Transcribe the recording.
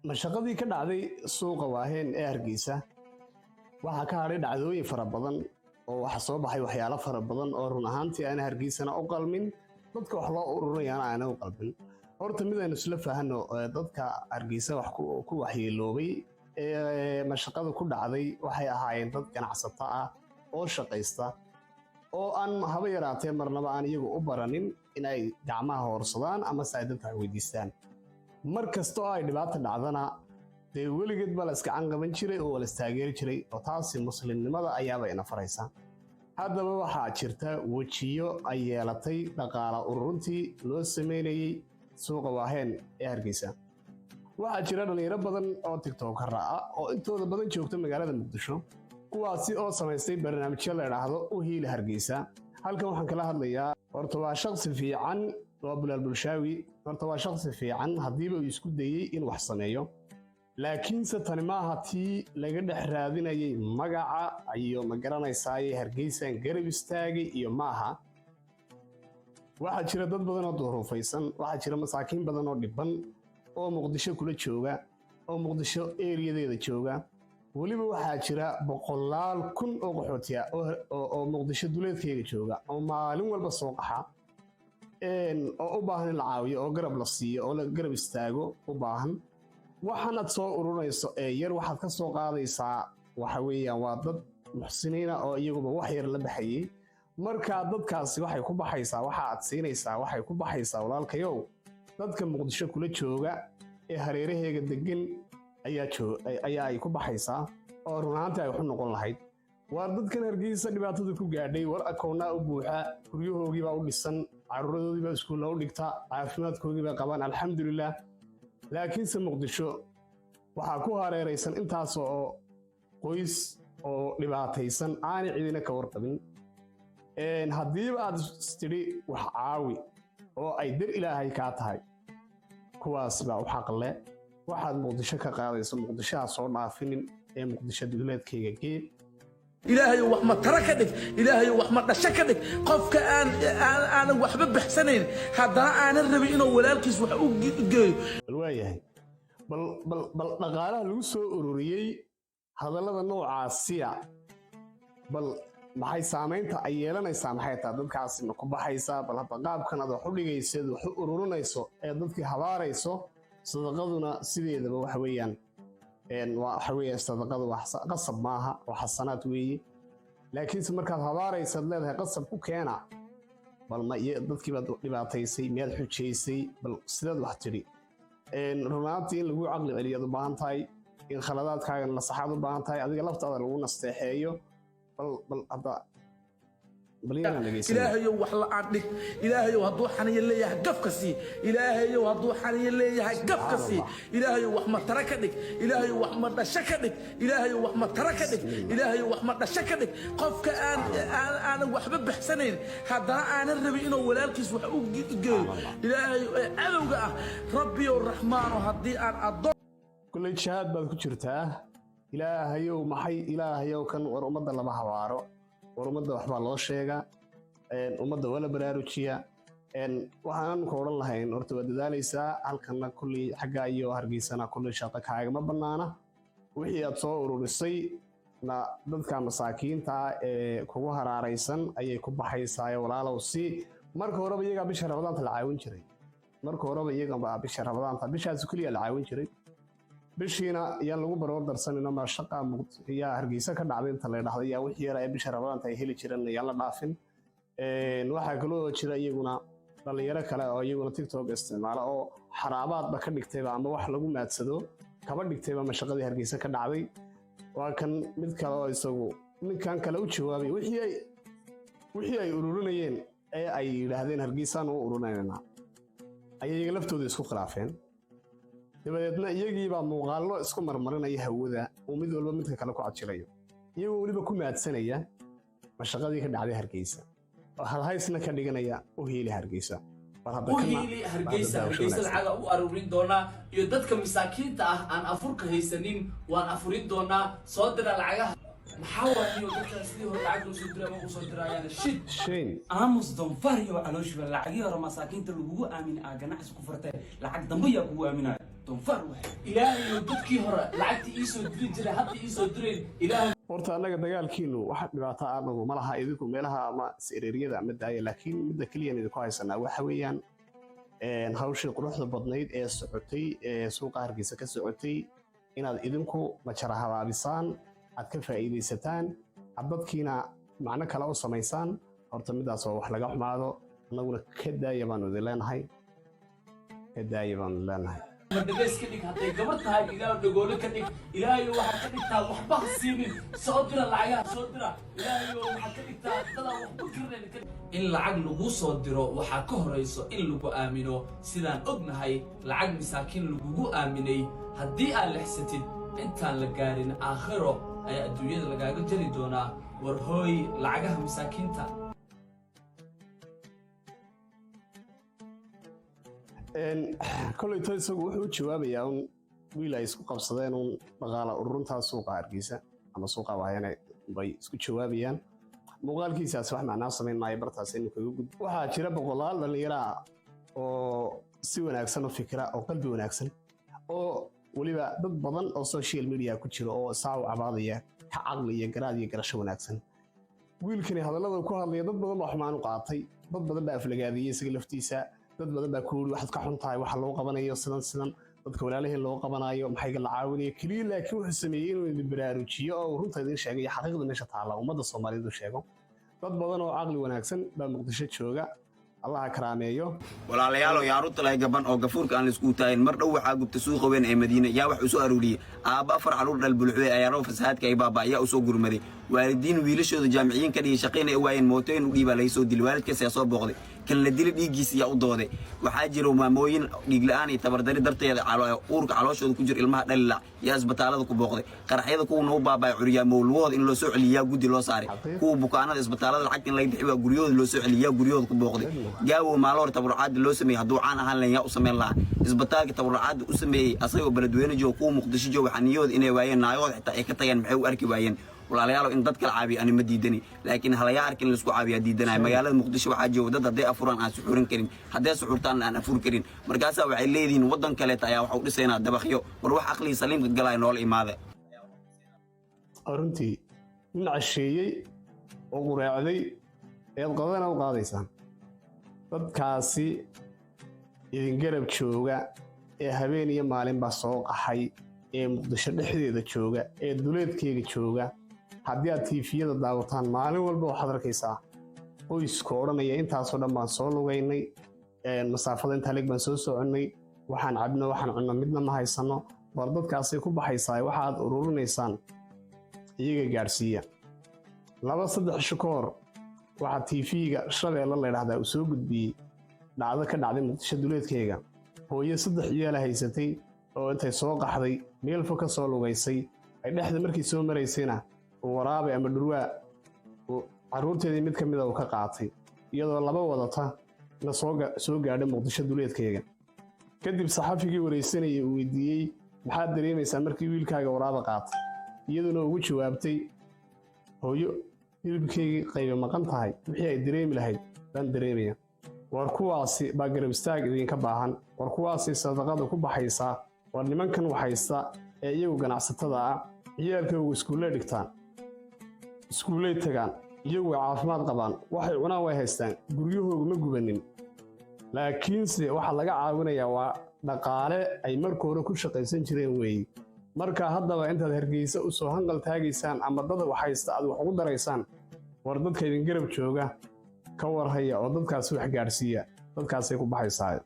Mashaqadii ka dhacday suuqa Waaheen ee Hargeysa waxaa ka hadhay dhacdooyin fara badan oo waxa soo baxay waxyaalo fara badan oo run ahaantii aana Hargeysana u qalmin, dadka wax loo ururinayaana aana u qalmin. Horta mid aynu isla fahanno, dadka Hargeysa wax ku waxyeeloobay ee mashaqadu ku dhacday waxay ahaayeen dad ganacsato ah oo shaqaysta oo aan haba yaraatee marnaba aan iyagu u baranin in ay gacmaha hoorsadaan amase ay dadka wax weydiistaan. Mar kasta oo ay dhibaata dhacdana dee weligeed baa la iskacan qaban jiray oo waa la istaageeri jiray, oo taasi muslimnimada ayaaba ina faraysa. Haddaba waxaa jirta wejiyo ay yeelatay dhaqaala ururintii loo sameynayey suuqa Waaheen ee Hargeysa. Waxaa jira dhallinyaro badan oo TikToker ah oo intooda badan joogta magaalada Muqdisho, kuwaasi oo samaystay barnaamijyo la idhaahdo "U Hiili Hargeysa". Halkan waxaan kala hadlayaa, horta waa shaqsi fiican, waa Bulaal Bulshaawi. Horta waa shaqsi fiican haddiiba uu isku dayey in wax sameeyo, laakiinse tani maaha tii laga dhex raadinayay magaca iyo ma garanaysaaye Hargeysaan garab istaagay iyo maaha. Waxaa jira dad badan oo duruufaysan, waxaa jira masaakiin badan oo dhiban oo Muqdisho kula jooga, oo Muqdisho eriyadeeda jooga. Weliba waxaa jira boqolaal kun oo qaxootiya oo Muqdisho duleedkeega jooga oo maalin walba soo qaxa oo u baahan in la caawiyo oo garab la siiyo oo la garab istaago u baahan. Waxaanaad soo ururayso ee yar waxaad ka soo qaadaysaa waxa weeyaan waa dad muxsiniina oo iyaguba wax yar la baxayey. Marka dadkaasi waxay ku baxaysaa, waxa aad siinaysaa waxay ku baxaysaa, walaalkayow, dadka Muqdisho kula jooga ee hareeraheega degan ayaa ay ku baxaysaa oo run ahaantii ay waxu noqon lahayd. Waar dadkan Hargeysa dhibaatada ku gaadhay, war akoonnaa u buuxa, guryahoogiibaa u dhisan, caruuradoodiibaa iskuulla u dhigta, caafimaadkoodiibaa qabaan, alxamdulilah. Laakiinse Muqdisho waxaa ku hareeraysan intaas oo qoys oo dhibaataysan aanay cidina ka warqabin. Haddiiba aad istidhi wax caawi oo ay dar Ilaahay kaa tahay, kuwaas baa u xaqle. Waxaad Muqdisho ka qaadayso Muqdishoha soo dhaafinin ee Muqdisho duleedkayga gee. Ilaahayow, wax ma tara ka dhig. Ilaahayow, wax ma dhasho ka dhig. Qofka aan aanan waxba baxsanayn, haddana aanan rabin inuu walaalkiis wax u geeyo. Bal waayahay, bal dhaqaalaha lagu soo ururiyey hadallada noocaasiya, bal maxay saamaynta ay yeelanaysaa? Maxay tahay dadkaasi ma ku baxaysaa? Bal hadda qaabkan aad wax u dhigayseed, wax u ururinayso ee dadkii habaarayso, sadaqaduna sideedaba waxa weeyaan waxa weeyaan sadaqadu wax qasab maaha, waa xasanaad weeye. Laakiinse markaad habaaraysaad leedahay qasab ku keena, bal ma dadkii baad dhibaataysay? Miyaad xujaysay? Bal sideed wax tidhi? Runaantii in lagu caqli celiyaad u baahan tahay, in khaladaadkaagan la saxaad u baahan tahay, adiga laftaada lagu nasteexeeyo. Bal hadda bal yaraan dhegeysanaya. Ilaahayow, wax la'aan dhig. Ilaahayow, hadduu xaniyo leeyahay, gafka sii. Ilaahayow, hadduu xaniyo leeyahay, gafka sii. Ilaahayow, wax ma tara ka dhig. Ilaahayow, wax ma dhasho ka dhig. Ilaahayow, wax ma tara ka dhig. Ilaahayow, wax ma dhasho ka dhig. Qofka aan aanan waxba baxsanayn, haddana aanan rabin inuu walaalkiis wax u geeyo, Ilaahayow, ee cadowga ah, Rabbiyow Raxmaano, haddii aan addoon Kulley jihaad baad ku jirtaa. Ilaahayow, maxay? Ilaahayow, kan war ummadda lama habaaro, war ummadda waxbaa loo sheegaa, ummadda waa la baraarujiya. Waxaan ku odhan lahayn, horta waad dadaalaysaa halkanna kulley xagga iyo Hargeysana kulley shaqo kaagama bannaana. Wixii aad soo ururisay na dadka masaakiinta ee kugu haraaraysan ayay ku baxaysaa. Walaalow, si marka horeba iyagaa bisha Ramadaanta la caawin jiray, marka horeba iyaganbaa bisha Ramadaanta, bishaas keliya la caawin jiray. Bishiina yaan lagu baroor darsanino ma shaqa yaa Hargeysa ka dhacday inta la dhahday yaa wixii yara ee bisha Ramadaanta ay heli jireen yaan la dhaafin. Waxaa kaloo jira iyaguna dhalinyaro kale oo iyaguna TikTok isticmaala oo xaraabaadba ka dhigtayba ama wax lagu maadsado kaba dhigtayba mashaqadii Hargeysa ka dhacday. Waa kan mid kale oo isagu ninkan kale u jawaabay. Wixii ay ururinayeen ee ay yidhaahdeen Hargeysaan u ururinaynaa ayay iyaga laftooda isku khilaafeen. Dabadeedna iyagiibaa muuqaallo isku marmarinaya hawada uu mid walba midka kale ku cajilayo, iyagoo weliba ku maadsanaya mashaqadii ka dhacday Hargeysa oo halhaysna ka dhiganaya "U hiili Hargeysa". Bal hadda U kana hiili Hargeysa. Bal hadda daawasho Hargeysa wanaagsan. Lacaga u aruurin doonaa iyo dadka masaakiinta ah aan afurka haysanin waan afurin doonaa. Soo dira lacagaha. Maxaa waayo dadkan sidii hore lacag loo soo diray ma usoo dirayaan? Shit. Shane. Aamus, donfaar iyo calooshiba. Lacagii hore masaakiinta lagugu aamin aa ganacsi ku furtay, lacag dambe yaa kugu aaminayo? Doonfaar waay. Ilaahayow, dadkii hore lacagta ii soo diri jiray hadda ii soo direen, Ilaahu. Horta annaga dagaalkiinu wax dhibaato ah naguma laha. Idinku meelaha ama is-ereeryada ama daaya, laakiin midda keliyan idinku haysanaa waxa weeyaan hawshii quruxda badnayd ee socotay, ee suuqa Hargeysa ka socotay, inaad idinku majara habaabisaan, aad ka faa'iidaysataan, aad dadkiina macno kale u samaysaan. Horta middaas waa wax laga xumaado. Annaguna ka daaya baanu idin leenahay, ka daaya baanu idin leenahay. Madhageys ka dhig. Hadday gabar tahay, Ilaahu dhagoolo ka dhig. Ilaahayo, waxaad ka dhigtaa waxba ha siinin. Soo dira lacagaha, soo dira. Ilaahayo, waxaad ka dhigtaa dadaan waxba karnayn ka. In lacag lagu soo diro waxaa ka horayso in lagu aamino. Sidaan ognahay, lacag masaakiin lagugu aaminay haddii aad lexsatid, intaan la gaarin aakhiro ayaa adduunyada lagaaga jari doonaa. War hooy, lacagaha masaakiinta. Kolleyto isagu wuxuu u jawaabayaa un wiil ay isku qabsadeen un dhaqaala ururuntaa suuqa Hargeysa ama suuqa Waayane bay isku jawaabayaan. Muuqaalkiisaas wax macnaa samayn maayo, bartaas inuu kaga gudbo. Waxaa jira boqolaal dhallinyaro ah oo si wanaagsan u fikira oo qalbi wanaagsan, oo weliba dad badan oo social media ku jira oo saa u cabaadaya, ka caqli iyo garaad iyo garasho wanaagsan. Wiilkani hadallada uu ku hadlaya dad badan baa xumaan u qaatay, dad badan baa aflagaadiyey isaga laftiisa, dad badan baa ku yidhi waxaad ka xun tahay waxa loo qabanayo, sidan sidan dadka walaalaheen loo qabanayo, maxay la caawinayo keliya. Laakiin wuxuu sameeyey inuu idin baraarujiyo oo uu runta idin sheegay iyo xaqiiqda meesha taalla ummadda Soomaaliyeed u sheego. Dad badan oo caqli wanaagsan baa Muqdisho jooga, Allaha karaameeyo. Walaalayaalo, yaarutalay gaban oo gafuurka aan laisku taagin. Mar dhow waxaa gubta suuqa weyn ee Madiine. Yaa wax usoo aruuriyey? Aabba afar caruur dhal buluxday ayaa roo fasahaadka ay baaba. Yaa usoo gurmaday? Waalidiin wiilashooda jaamiciyiin ka dhigay, shaqayna ay waayeen, mootooyin u dhiibaa laga soo dilay. Waalidkaas yaa soo booqday? Kan la dili dhiiggiisa yaa u dooday? Waxaa jira maamooyin dhiig la'aan iyo tabardari darteeda uurka calooshooda ku jira ilmaha dhalila. Yaa isbitaalada ku booqday? Qaraxyada kuwa nagu baaba'ay, curyaamow lugahooda in loo soo celiyo, yaa guddi loo saaray? Kuwa bukaanada isbitaalada lacagta in laga bixi waa guryahooda loo soo celiyo, yaa guryahooda ku booqday? Gaawow maalo hore tabarucaadda loo sameeyey, hadduu caan ahaan lahayn, yaa u samayn lahaa? Isbitaalka tabarucaadda u sameeyey asagoo beledweyne jooga, kuwa Muqdisho jooga xaniyahooda inay waayeen, naagahooda xitaa ay ka tageen, maxay u arki waayeen? Walaalayaalow, in dad kala caabiyo ani ma diidani, laakiin halayaa arkin laisku caabiyaa diidanaya. Magaalada Muqdisho waxaa jooga dad hadday afuraan aan suxuurin karin, hadday suxuurtaan aan afur karin. Markaasaa waxay leedihiin waddan kaleeta ayaa waxu dhisaynaa dabaqyo. War wax aqligii saliimka galaya noola imaada. Runtii nin casheeyey oo qureecday ayaad qadana u qaadaysaan. Dadkaasi idin garab jooga ee habeen iyo maalinbaa soo qaxay, ee Muqdisho dhexdeeda jooga, ee duleedkeega jooga, haddii aad TV-yada daawataan maalin walba waxaad arkaysaa qoyska odhanaya intaasoo dhan baan soo lugaynay, masaafada intaa leeg baan soo soconnay, waxaan cabno, waxaan cunno midna ma haysanno. War dadkaasay ku baxaysaa waxaad ururinaysaan, iyaga gaadhsiiya. 2-3 cisho ka hor waxaa TV-ga Shabeelle la ydhahdaa uu soo gudbiyey dhacdo ka dhacday Muqdisho duleedkeega. Hooyo saddex ciyaala haysatay oo intay soo qaxday meel fog ka soo lugaysay, ay dhexda markii soo maraysayna uu waraabay ama dhurwaa uu carruurteedii mid ka mida uu ka qaatay, iyadoo laba wadata na soo gaadhay Muqdisho duleedkeega. Kadib saxafigii waraysanayay uu weydiiyey, "Maxaad dareemaysaa markii wiilkaaga waraaba qaatay?" Iyaduna ugu jawaabtay, "Hooyo hilibkaygii qayba maqan tahay wixii ay dareemi lahayd baan dareemaya." War kuwaasi baa garab istaag idinka baahan. War kuwaasi sadaqada ku baxaysaa. War nimankan waxaysta ee iyagu ganacsatada ah, ciyaalkoogu iskuulley dhigtaan, iskuulley tagaan, iyagu way caafimaad qabaan, waxay cunaan way haystaan, guryahoogu ma gubanin, laakiinse waxaa laga caawinayaa waa dhaqaale ay marka hore ku shaqaysan jireen weeye. Marka haddaba intaad Hargeysa u soo hanqal taagaysaan ama dad waxhaysta aad wax ugu daraysaan, war dadka idin garab jooga ka warhaya oo dadkaasi wax gaadhsiiya. Dadkaasay ku baxaysaa.